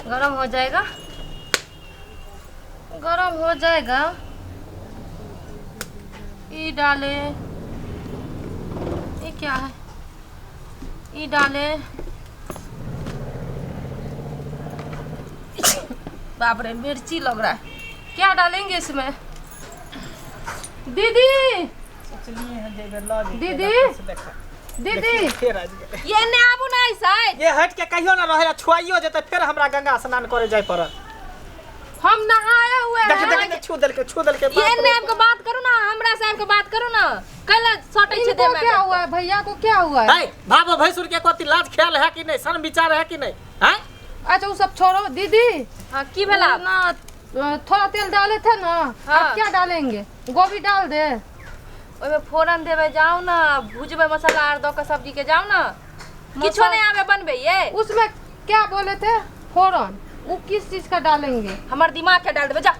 गरम हो जाएगा, गरम हो जाएगा। ई डाले, ये क्या है? ई डाले। बाप रे, मिर्ची लग रहा है। क्या डालेंगे इसमें दीदी? सोचलिए हन जे बेर लऽ जैतियै दीदी? डॉक्टर से देखा। दीदी फेर आबि गेलै। ये ने आबू ना साइड। ये हटि के कहियो ना रहै, छुआइयो जेतै फेर हमरा गंगा स्नान करे जाय पड़त। हम नहाए हुए देख हैं। देख, छू देलकै, छू देलकै। ये ने आबि के बात करू ना, हमरा से आबि के बात करू ना। कैला सटै छै इनको देह में? क्या हुआ है भैया को? क्या हुआ है? है भाबो भैंसुर के कोती लाज ख्याल है कि नहीं, सन विचार है कि नहीं हैं? अच्छा, वो सब छोड़ो दीदी। हाँ, की भेला? वो ना थोड़ा तेल डाले थे ना। हाँ। अब क्या डालेंगे? गोभी डाल दे? ओहिमे फोरन देबै, जाउ ना भुजबै मसाला आर दऽ के सब्जी के, जाउ ना। किछो नहि आबे बनबै ये? उसमें क्या बोले थे, फोरन, वो किस चीज का डालेंगे? हमर दिमाग के डाल देबै, जा।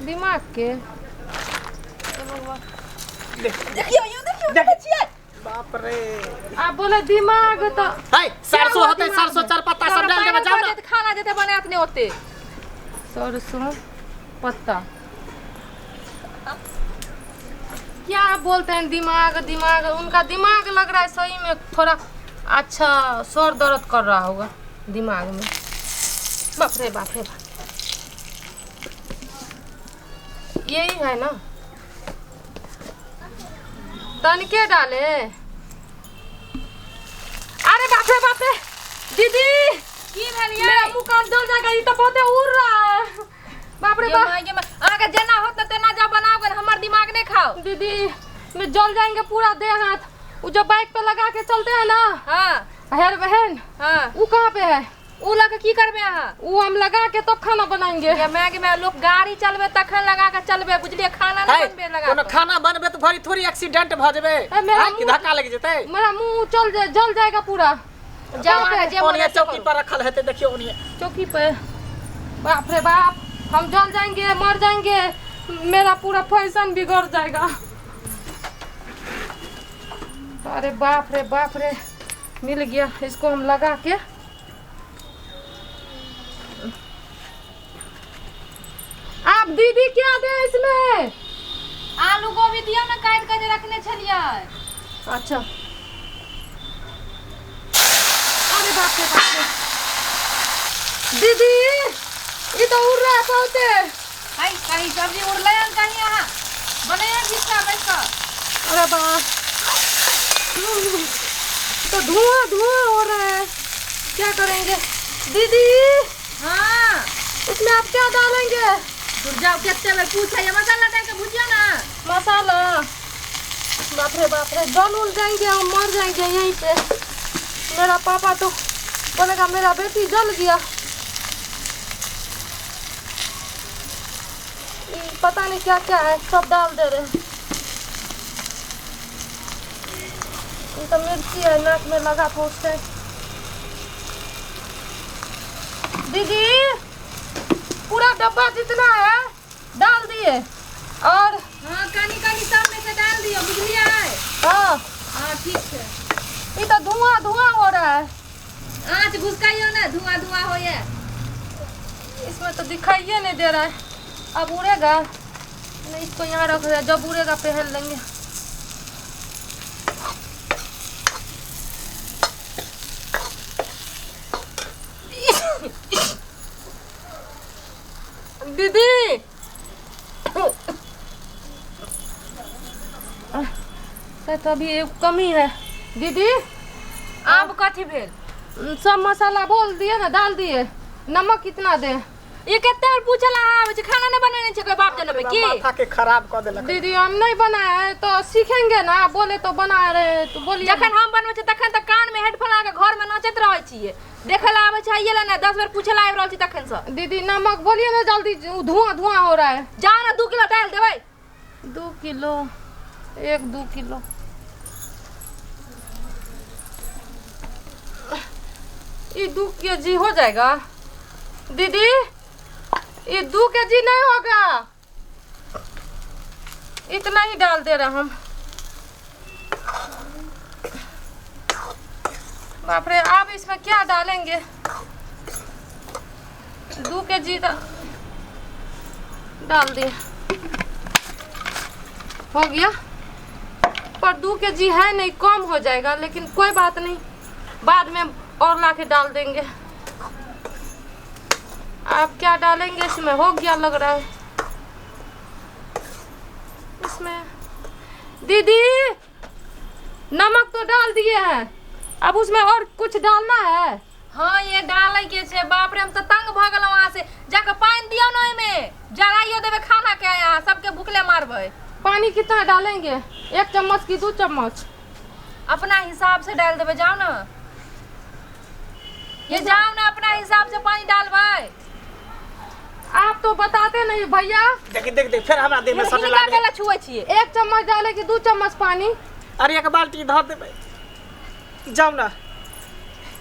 दिमाग के? देखियो यो, देखियो, देख। देखै छियै? बाप रे। आप बोले दिमाग तो है सरसों हुआ होतै, दिमाग सरसों में? चार पत्ता सब डाल देबै, जाउ ना। खाना जेते बनायत नहि ओते। सरसों पत्ता क्या बोलते हैं? दिमाग, दिमाग, उनका दिमाग लग रहा है सही में थोड़ा अच्छा सर दर्द कर रहा होगा दिमाग में। बाप रे बाप रे बाप, यही है ना? तनके डाले। अरे बाप रे बाप रे, दीदी! की भेल ये? मेरा मुंह कान जल जाएगा, ये तो बहुते उड़ रहा है। बाप रे ये बाप। माँ, ये माँ, अहाँके जेना होत ने तेना जा बनाओ गन, हमर दिमाग नहि खाओ। दीदी, मैं जल जाएंगे पूरा देह हाथ। वो जो बाइक पे लगा के चलते हैं ना हाँ। हेयर बहन, हाँ। वो कहाँ पे है? उ लऽ के की करबै अहाँ? वो हम लगा के तब खाना बनाएंगे। ये माय गे माय, लोक गाड़ी चलबे तखन लगा के चलबे, बुझलियै? खाना है नहि बनबे लगा कोनो कऽ। खाना बनबे तऽ भरी थोड़ी एक्सीडेंट भऽ जेबै। ए, मेरा हैं, कि मुँह- धक्का लागि जेतै। मेरा मुंह चल जाए, जल जाएगा पूरा। जाओ अहाँके जे मन ओनिये से चौकी करू। पर रखल हेतै, देखियौ ओनिये। चौकी पे? बाप रे बाप, हम जल जाएंगे, मर जाएंगे, मेरा पूरा फैशन बिगड़ जाएगा। अरे बाप रे बाप रे, मिल गया। इसको हम लगा के आप दीदी क्या दे इसमें? आलू गोभी दियौ ने, काटि कऽ जे रखने छलियै। अच्छा। अरे बाप रे बाप रे, दीदी, ये तो उड़ रहा है बहुते। है कहीं सब्जी उड़लै हन कहीं? अहाँ बनैयौ बिस्ता बैस कऽ। अरे बाप, तो धुआं धुआं हो रहा है, क्या करेंगे दीदी? हाँ। इसमें आप क्या डालेंगे? दूर जाओ, कते बेर पूछै मसाला डालि कऽ भुजियौ ने। मसाला? बाप रे बाप रे, जल उल जाएंगे, हम मर जाएंगे यहीं पे। मेरा पापा तो बोलेगा मेरा बेटी जल गया। ई पता नहीं क्या क्या है, सब डाल दे रहे हैं। ये तो मिर्ची है, नाक में लगा था उससे। दीदी, पूरा डब्बा जितना है डाल दिए और हाँ, कनी कनी सब में से डाल दियौ, बुझलियै? हाँ। हाँ, ठीक छै। ये तो धुआं धुआं हो रहा है। आँच घुसकाइयौ ने, धुआं धुआं होइए। इसमें तो दिखाई नहीं दे रहा है। अब उड़ेगा नहीं, इसको यहाँ रख दिया, जब उड़ेगा पहन लेंगे। दीदी, तो अभी एक कमी है दीदी। आब कथी भेल? सब मसाला बोल दिए ना, डाल दिए। नमक कितना दे? ई कते बेर पूछल अहाँ आबै छै? खाना नहि बनेने छै कोइ बाप जनबै की? माथा के खराब कऽ देलक। दीदी, हम नहीं बनाए हैं तो सीखेंगे ना। आप बोले तो बना रहे हैं, तो बोलिए। जखन हम बनबै छियै तखन तऽ कान में हेडफोन लगा के घर में नाचैत रहै छियै। देखै लए आबै छै आइए लए ने, 10 बेर पूछे लए आबि रहल छी तखन से। दीदी, नमक बोलिए ना जल्दी, धुआं धुआं हो रहा है। जाओ ने, 2 किलो डालि देबै। 2 किलो, 1-2 किलो। ये 2 केजी हो जाएगा दीदी? ये 2 केजी नहीं होगा, इतना ही डाल दे रहे हम। बाप रे, अब इसमें क्या डालेंगे? 2 के जी तो डाल दिए, हो गया। पर 2 के जी है नहीं, कम हो जाएगा, लेकिन कोई बात नहीं, बाद में और ला के डाल देंगे। आप क्या डालेंगे इसमें? हो गया लग रहा है इसमें। दीदी नमक तो डाल दिए हैं, अब उसमें और कुछ डालना है? हाँ ये डालै के छै। बाप रे, हम तऽ तंग भऽ गेलहुँ अहाँ से। जाके पानि दियौ ने ओहिमे, जराइयो देबै खाना के, अहाँ सबके भुखले मारबै। पानी कितना डालेंगे, 1 चम्मच की 2 चम्मच? अपना हिसाब से डाल देबै, जाओ ना ये, जाओ ना अपना हिसाब से पानी डालबै। आप तो बताते नहीं भैया। देख देख देख, फेर हमरा देह में सटे हिनका लागलै। केला छुए छियै? 1 चम्मच डाले कि 2 चम्मच पानी? अरे एक बाल्टी धर देबै, जाउ ना।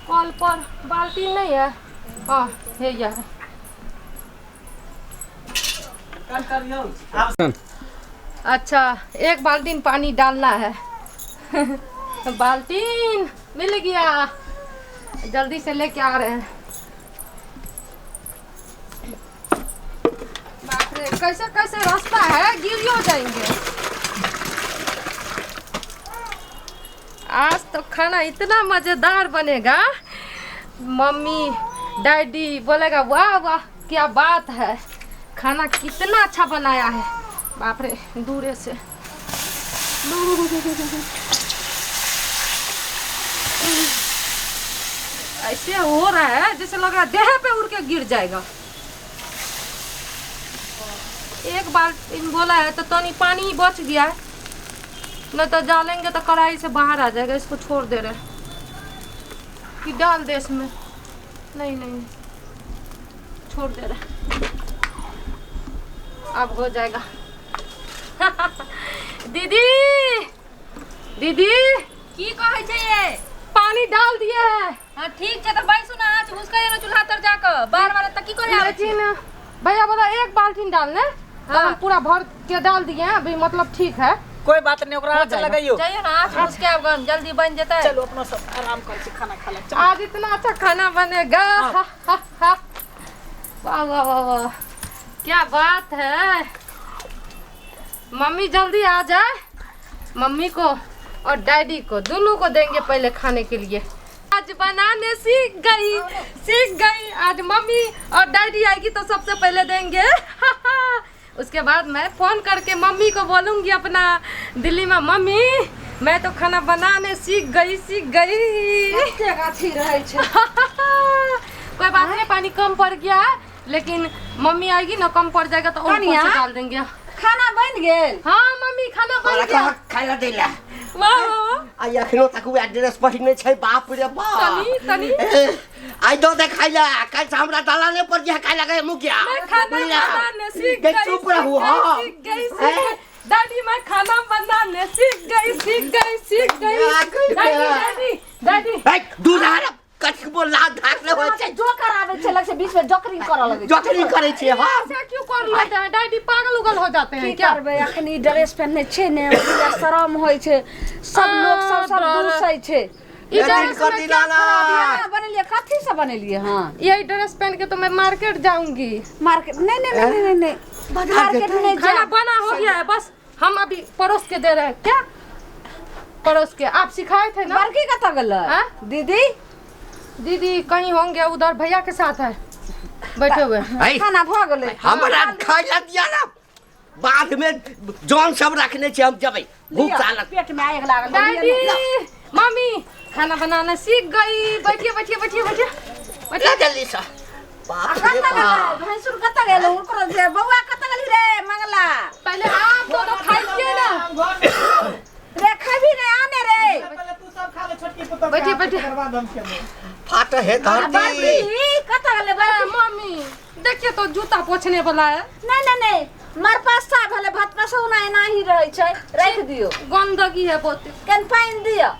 कल पर बाल्टी नहीं है। हाँ है यार। अच्छा 1 बाल्टीन पानी डालना है। बाल्टीन मिल गया, जल्दी से लेके आ रहे हैं। बाप रे, कैसे कैसे रास्ता है, गिर हो जाएंगे। आज तो खाना इतना मजेदार बनेगा, मम्मी डैडी बोलेगा वाह वाह क्या बात है, खाना कितना अच्छा बनाया है। बाप रे, दूरे से ऐसे हो रहा है जैसे लग रहा है देह पे उड़ के गिर जाएगा। एक बार इन बोला है तो तनी पानी बच गया है, नहीं तो डालेंगे तो कढ़ाई से बाहर आ जाएगा। इसको छोड़ दे रहे कि डाल दे इसमें, नहीं नहीं छोड़ दे रहे, अब हो जाएगा। दीदी दीदी की कहै छै ये? पानी डाल दिए है। हाँ ठीक छै, तऽ बैसू ना, आँच भुसकै ने चूल्हा तर जाकऽ, बार बार तऽ की करे आबै छी? लेकिन भैया बोला 1 बाल्टीन डालने, तो हाँ। हम पूरा भर के डाल दिए हैं अभी, मतलब ठीक है। कोई बात नहीं, ओकरा आँच लगैयो। जाइयो ना, आँच भुसके आब गन, जल्दी बनि जेतै। चलू अपना सब आराम करै छी, खाना खा ले। आज इतना अच्छा खाना बनेगा। हा, हा, हा। वाह वाह वाह वाह, क्या बात है। मम्मी जल्दी आ जाए, मम्मी को और डैडी को दोनों को देंगे पहले खाने के लिए। आज बनाने सीख गई, सीख गई। आज मम्मी और डैडी आएगी तो सबसे पहले देंगे। उसके बाद मैं फोन करके मम्मी को बोलूँगी अपना दिल्ली में, मम्मी मैं तो खाना बनाने सीख गई, सीख गई। कोई बात नहीं, पानी कम पड़ गया है, लेकिन मम्मी आएगी ना कम पड़ जाएगा तो और ऊपर से डाल देंगे। खाना बन गेल? हाँ मम्मी खाना बन गया। खाय ला दैला। वाह वाह, आ एखनो तक ओ एड्रेस पहिरने छै, बाप रे बाप। तनी तनी आइ दो दे खाय ला, काल्हि से हमरा दलाने पर जे खाय लगे मुखिया। मैं खाना बनाने सीख गई, चुप रहू। हां सीख गई, सीख गई दादी, मैं खाना बनाने सीख गई, सीख गई, सीख गई। दादी दादी दादी ए दूध आ कथी बोला धाक ले होइ छै। जोकर आबै छै लग से बीच में जोकरिंग करऽ लगै छै। जोकरिंग करै छै। हां ऐसा क्यों कर लेते हैं डैडी, पागल उगल हो जाते हैं की क्या? करबै, अखनी ड्रेस पहिरने छै ने, शरम होइ छै, सब लोग सब सब दूसै छै। ई ड्रेस में क्या खराबी है? बनेलियै कथी से बनेलियै? हाँ यही ड्रेस पहन के तो मैं मार्केट जाऊंगी। मार्केट नहीं नहीं नहीं नहीं नहीं, मार्केट नहीं। खाना बना हो गया है, बस हम अभी परोस के दे रहे हैं। क्या परोस के आप सिखाए थे ना? बड़की कतऽ गेलै दीदी? दीदी कहीं होंगे उधर, भैया के साथ है बैठे हुए। खाना भ गेलै, हमरा खाय ला दिया ना, बाद में जौन सब रखने छै हम जबै, भूख लागल पेट में आग लागल। डैडी मम्मी खाना बनाना सीख गई, बैठिए बैठिए बैठिए बैठिए बैठिए जल्दी से। बाप रे बाप, भैंसुर कतऽ गेल? ओकरो जे बौआ कतऽ गेली रे मंगला? पहले आप दोनों खाइए ना रे, खेबी ने आने रे। पहले तू सब खा ले छोटकी पुतोह, बैठिए बैठिए। फाट है धरती। कतऽ गेलै मम्मी? देखिए तो जूता पोछने वाला है। नहीं नहीं नहीं, मरपासा भले भात पसौना एना ही रहै छै, राखि दियौ। गंदगी है बहुत। कन पानि दियौ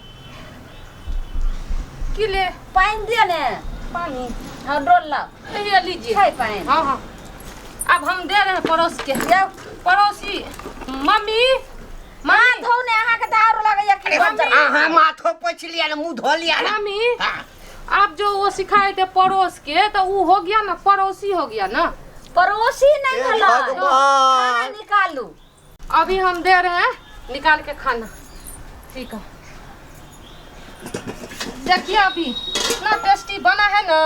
की ले? पानि दियौ ने। पानी हाँ डोल लाओ, ये लीजिए। छै पानि? हाँ हाँ, अब हम दे रहे हैं पड़ोस के, पड़ोसी। मम्मी माथ धो ने, अहाँ के तऽ आरो लगैया कि अहाँ माथो पोछि लिया ने, मुँह धो लिया ने। मम्मी आप जो वो सिखाए थे पड़ोस के तो वो हो गया ना, पड़ोसी हो गया ना। पड़ोसी नहीं हे भेलै। भगवान। खाना निकालू। अभी हम दे रहे हैं निकाल के खाना। ठीक है, देखिए अभी इतना टेस्टी बना है ना।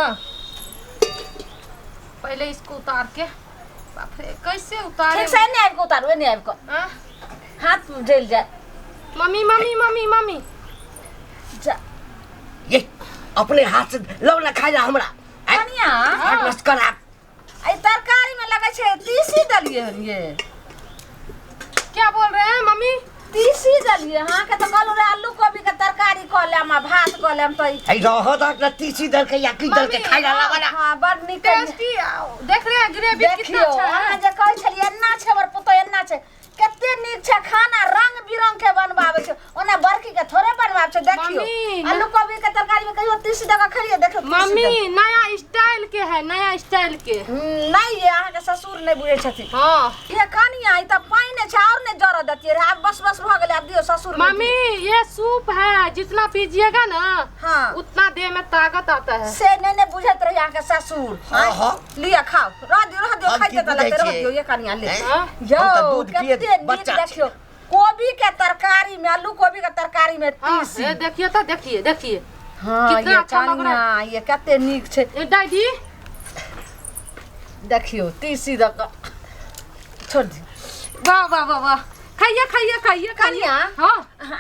पहले इसको उतार के, बाप रे कैसे उतारे। ठीक से एने आबि कऽ उतारू, एने आबि कऽ। हाँ? हाथ जलि जाए। मम्मी मम्मी मम्मी मम्मी जा। ये अपने हाथ से लौ ना खाइ ला हमरा। आँय, कनिया, हाथ बस कर आप। एहि तरकारी में लगै छै तीसी देलियै हन ये। क्या बोल रहे हैं मम्मी? तीसी देलियै अहाँ के तऽ कहलहुँ रे आलू कोबी के तरकारी कऽ लेम आ भात कऽ लेम तऽ है रह दक ना तीसी दल के या की दल के मम्मी, खाइ ला वाला। हाँ, बड़ नीक। टेस्टी देख रहे हैं, ग्रेवी कितना देखियौ अच्छा अहाँ है। जे कहै छलियै एना छै हमर पुतोह एना छै, कते नीक छै खाना, रंग बिरंग के बनबाबै छै। ओना बड़की के थोड़े बनबाबै छै। देखियौ मम्मी, आलू कोबी के तरकारी में कहियो तीसी दऽ कऽ खेलियै? देखियौ तीसी मम्मी दऽ। नया स्टाइल के है, नया स्टाइल के। नहि ये अहाँके ससुर नहि बुझै छथिन। हाँ ये कनिया ई तऽ पानि छै और नहि जरऽ देतियै रहे। आब बस बस भऽ गेलै, आब दियौ ससुर मे। मम्मी ये सूप है, जितना पीजिएगा ना हाँ। उतना देह में ताकत आता है। से नहि नहि बुझैत रही अहाँके ससुर। हाँ, हाँ। लिअ खाउ, रह दियौ रह दियौ, हम खाइते की तऽ बुझै लगतै, रह छियै? दियौ ये कनिया ले। हैं? हाँ? यौ हम तऽ दूध पिए कते नीक बच्चा छी। देखियौ कोबी के तरकारी में, आलू कोबी के तरकारी में हाँ, तीसी। ये देखिए तो, देखिए देखिए हाँ कितना ये अच्छा लग रहा कनिया ये कते नीक छै। ये डैडी देखियौ तीसी दऽ कऽ छोड़ दियौ। वाह वाह वाह वाह, खाइए खाइए खाइए खाइए। कनिया। हाँ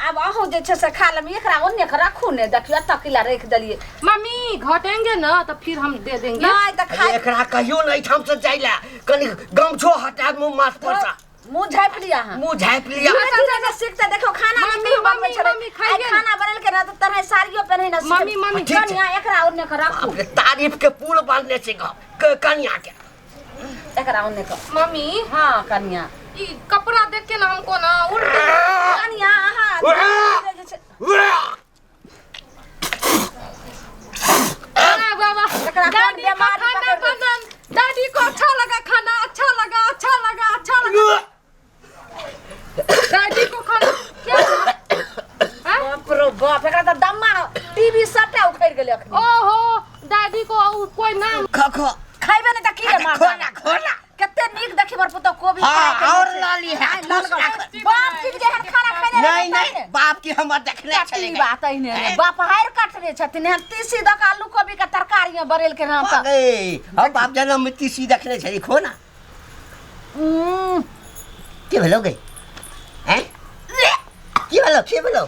आब अहूँ जे छै से खा लेब, एकरा ओन्ने के राखू ने। देखियौ एतऽ किला राखि देलियै। मम्मी घटेंगे ना तो फिर हम दे देंगे। नहि तऽ अरे खाइ एकरा कहियो नहीं ठाम से जाइला, कनी गमछो हटा मुंह माथ पर से। मुँह झाँपि लिअ अहाँ। मुंह झाँपि लिया। धीरे धीरे सीखते देखियौ खाना मम्मी, नहि कहियो बनबै मम्मी, छलै। मम्मी, खाइए आइ ने। खाना बनेलकै ने तऽ तरह साड़ियो पहिनै ने सीखै। मम्मी, मम्मी, ठीक छै। कनिया एकरा ओन्ने के राखू। अपने तारीफ के पुल बांधने छै कनिया के। एकरा ओन्ने के। मम्मी हाँ कनिया। ये कपड़ा देख के ना हमको ना उल्टी। कनिया अहाँ धीरे धीरे जे छै- वाह वाह वाह, एकरा कोन दादी का बीमारी खाना पकड़ लेलकै? बनल, दादी को अच्छा लगा खाना, अच्छा लगा अच्छा लगा अच्छा लगा दादी को खाना। क्या हुआ? हाँ? बाप रो बाप, एकरा तऽ दम्मा टीवी सबटा उखड़ि गेलै अखनी। ओहो दादी को कोई नाम खो खो। खैबे नहि तऽ की रे अच्छा, खो ना खो ना। कते नीक देखी हमर पुतोह कोबी हाँ, खाय के और छै। लाली है, आइ लाल ठूस गल। राख। बाप चीज के एहन खाना खैने रहै नहीं तैं नहीं ने। बाप की हमर देखने कटी छलै। बात अहिने रे बाप हारि कटने छथिन, एहन तीसी दऽ कऽ आलू कोबी के तरकारी में बनेलकै हन तऽ। अरे हम बाप जनम में तीसी देखने छली, खो ना। की भेलो गई? हैं? की भेलो की भेलो?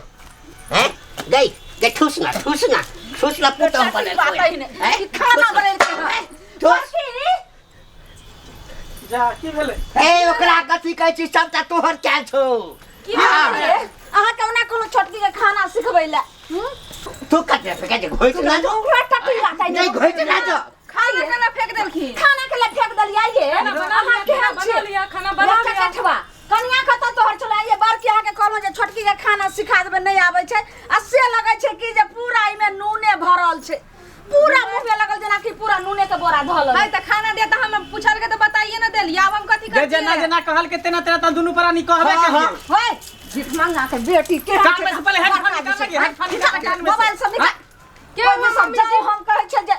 हैं गई गई, ठूस ना ठूस ना ठूस ना पुतोह कटी बनेलकै। बात अहिने हैं? ई खाना बनेलकै हन। ठूस। जा की भेलै? ए ओकरा कथी कहै छी, सबटा तोहर कैल छौ। की भेलै? अहाँ केना कोनो छोटकी के खाना सिखबै लए? तू कते फेकै छै, घोइट ना जो। ओकरा टटी बात अहिने। नहीं घोइट ना जो। खाइए। खाना फेंक देलखिन। खाना के लिए फेंक देलियै ये। खाना बना अहाँ लिअ, केहन खाना बना छियै? लिअ, खाना बना बच्चा लिअ। कठवा कनिया कतऽ तोहर छलै ये? बड़की अहाँके कहलहुँ जे छोटकी के खाना सिखा देबै, नहि आबै छै आ से लगै छै कि जे पूरा एहिमे नूने भरल छै, पूरा मुँह में लगल जेना कि पूरा नूने के बोरा धऽ है तऽ खाना दे तऽ हम पूछल के तऽ बताइए ना देलियै, आब हम कथी जे करतियै? जेना जेना कहलकै तेना तेना तऽ दुनू प्राणी कहबे हाँ, केलियै। हाँ। होय भीख मांगा के बेटी के कान में से पहिले हेडफोन निकाल लगी, हेडफोन निकाल कान में से। मोबाइल सब निकाल। के हुआ कोइ सब मम्मी जाओ जी? हम कहै छै जे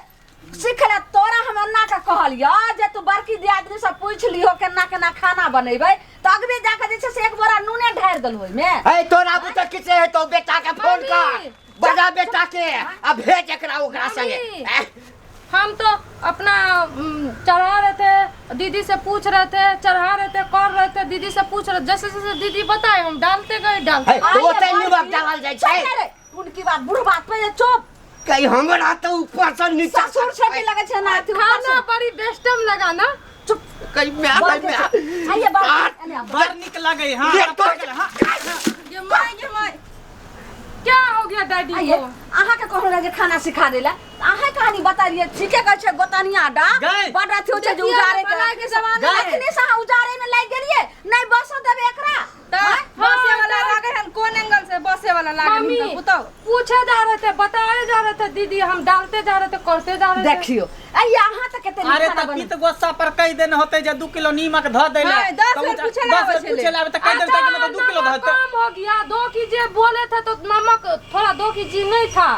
सीख ले तोरा, हम ओना के कहलियो जे तू बड़की दियादनी से पूछ लिहो केना केना खाना बनेबै, तऽ अगबे जाके जे छै से एक बोरा नूने ढारि देलहो ओहिमे। ए तोरा बुते किसे हेतौ, बेटा के फोन कर, बजा बेटा के आ भेज एकरा ओकरा संगे। मम्मी। हैं? हम तो अपना चढ़ा रहे थे, दीदी से पूछ रहे थे, चढ़ा रहे थे, कर रहे थे, दीदी से पूछ रहे, जैसे जैसे दीदी बताए हम डालते गए डालते। है, तो ओतै नीमक डालल जाइ छै। चुप रे, उनकी बात बुढ़ बात पे चुप। कहीं हमरा तऽ ऊपर से नीचा ससुर छै की लगै छै ना अथी ऊपर खाना से। बड़ी बेस्टम लगा ना। चुप कहीं मैं बड़ मैं छै। आइए बड़ एने आउ। बड़ नीक लगै हाँ ये तब तो- हाँ। ये my ये my. क्या हो गया डैडी आइए को? अहाँ के कहलहुँ रहै जे खाना सिखा दै लए, अहाँ कहानी बतेलियै। ठीके कहै छै गोतनिया डा गै। बड़ अथी होइ छै जे देखियौ, उजारे के बनाय के जमाना गै। अखने से अहाँ उजारे में लागि गेलियै, नहि बसो देबै एकरा। तऽ बसे वाला लागे हन, कोन एंगल से बसे वाला लागे मम्मी हन पुतौ? पूछे जा रहे थे, बताए जा रहे थे दीदी, हम डालते जा रहे थे, करते जा रहे थे। देखियौ आइए अहाँ तऽ कते नीक अरे खाना तऽ बनेबै। पित गोस्सा पर कहि देने होतै जे 2 किलो नीमक धऽ दै लए। हाँ, 10 तऽ बेर पूछे लए 10 आबै बेर छलै। पूछे लए आबै तऽ कहि देने होतै कि मतलब 2 किलो धऽ नमक कम हो गया, 2 केजी बोले थे तो नमक थोड़ा 2 केजी नहीं था,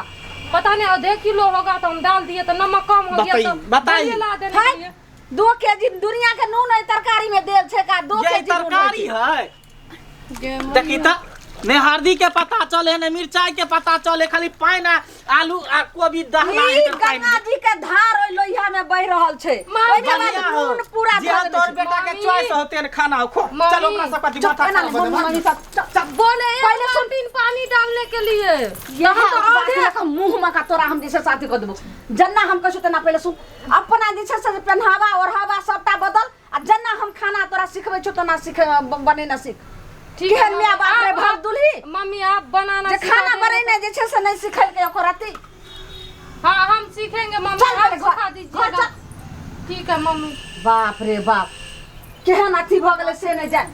पता नहीं आधे किलो होगा तो हम डाल दिए तो नमक कम हो गया बताई, तो बताई। दलिये ला देने है के लिए। 2 केजी दुनिया के नून है तरकारी में देल छै का दो ये केजी नून होइ तरकारी छै। है। गे मम्मी। देखी त, ने हल्दी के पता चले, ने मिरचाई के पता चले, खाली पानि आ आलू आ कोबी दहला ई हेतै पानि। गंगा जी के धार ओहि लोहिया में बहि रहल छै। माँ, ओहिके बाद बढ़िया हो। नून पूरा जे धऽ देने तोर छै। बेटा के मामी। चॉइस होते ने खाना खो। मामी। चल, ओकरा सब चुप, माथा एना खराब मम्मी, हो। मम्मी सब चुप, चुप। बोले एक पहिले सुन। बाल्टीन पानी डालने के लिए। यहाँ तो हम तो बात आधे लऽ कऽ मुँह में का तोरा हम जे छै शादी कऽ देबो। जन्ना हम कहै छौ तेना पहिले सुन। अपना जे छै से पेन्हावा ओढ़ावा सबटा बदल आ जन्ना हम खाना तोरा सिखबै छौ तेना सीख, बनेना सीख। ठीक है। केहन माय बाप रे आप- भर दुल्ही। मम्मी, आप बनाना जे सिखा खाना देंगे। बनेने जे छै से नहि सिखेलकै ओकर अथी। हाँ, हम सीखेंगे मम्मी। चल आप पहिले घर- सिखा घर दीजिएगा। चल। ठीक है मम्मी। बाप रे बाप, केहन अथी भऽ गेलै से नहि जान।